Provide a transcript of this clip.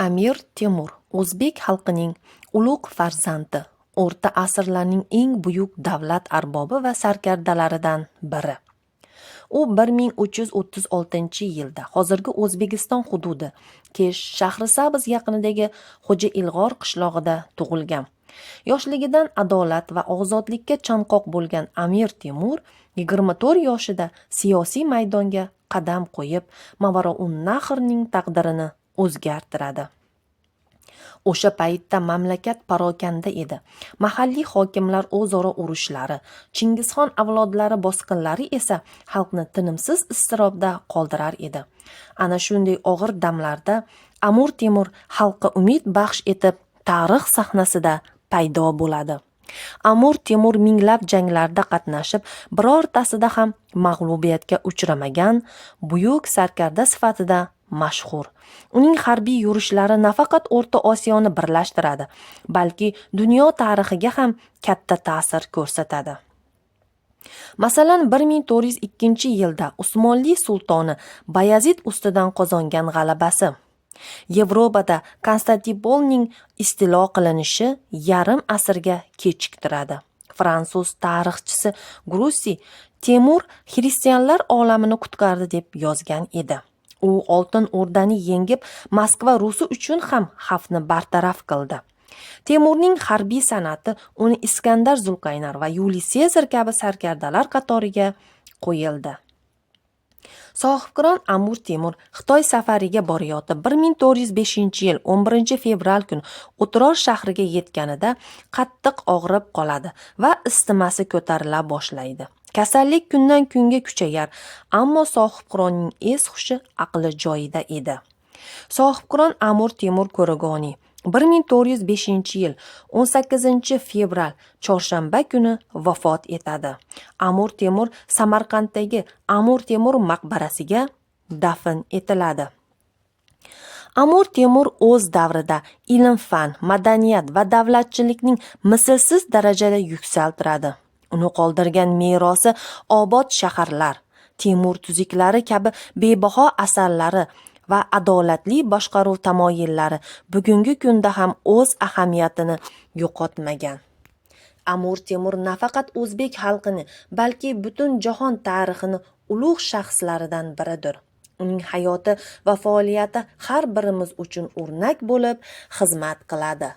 Amir Temur o'zbek xalqining ulug' farzandi, o'rta asrlarning eng buyuk davlat arbobi va sarkardalaridan biri. U 1336-yilda hozirgi O'zbekiston hududi Kesh, Shahrisabz yaqinidagi Xo'ja Ilg'or qishlog'ida tug'ilgan. Yoshligidan adolat va ozodlikka chanqoq bo'lgan Amir Temur 24 yoshida siyosiy maydonga qadam qo'yib, Mavarounnahrning taqdirini o'zgartiradi. O'sha paytda mamlakat parokanda edi. Mahalliy hokimlar o'zaro urushlari, Chingizxon avlodlari bosqinlari esa xalqni tinimsiz iztirobda qoldirar edi. Ana shunday og'ir damlarda Amir Temur xalqqa umid baxsh etib, tarix sahnasida paydo bo'ladi. Amir Temur minglab janglarda qatnashib, birortasida ham mag'lubiyatga uchramagan buyuk sarkarda sifatida mashhur. Uning harbiy yurishlari nafaqat O'rta Osiyoni birlashtiradi, balki dunyo tarixiga ham katta ta'sir ko'rsatadi. Masalan, 1402-yilda Usmonli sultoni Bayazid ustidan qozongan g'alabasi, Yevropada Konstantinopolning istilo qilinishi yarim asrga kechiktiradi. Fransuz tarixchisi Grussi "Temur xristianlar olamini qutqardi" deb yozgan edi. U Oltin O'rdani yengib, Moskva Rusi uchun ham xavfni bartaraf qildi. Temurning harbiy san'ati uni Iskandar Zulqarnayn va Yuliy Sezar kabi sarkardalar qatoriga qo'yildi. Sohibqiron Amir Temur Xitoy safariga borayotib, 1405-yil 11-fevral kuni O'tror shahriga yetganida qattiq og'rib qoladi va isitmasi ko'tarila boshlaydi. Kasallik kundan kunga kuchayar, ammo Sohibqironning es-hushi, aqli joyida edi. Sohibqiron Amir Temur Ko'rigoniy 1405-yil 18-fevral chorshanba kuni vafot etadi. Amir Temur Samarqanddagi Amir Temur maqbarasiga dafn etiladi. Amir Temur o'z davrida ilm-fan, madaniyat va davlatchilikning mislsiz darajada yuksaltiradi. Uni qoldirgan merosi obod shaharlar, Temur tuzuklari kabi bebaho asarlari va adolatli boshqaruv tamoyillari bugungi kunda ham o'z ahamiyatini yo'qotmagan. Amir Temur nafaqat o'zbek xalqini, balki butun jahon tarixini ulug' shaxslaridan biridir. Uning hayoti va faoliyati har birimiz uchun o'rnak bo'lib xizmat qiladi.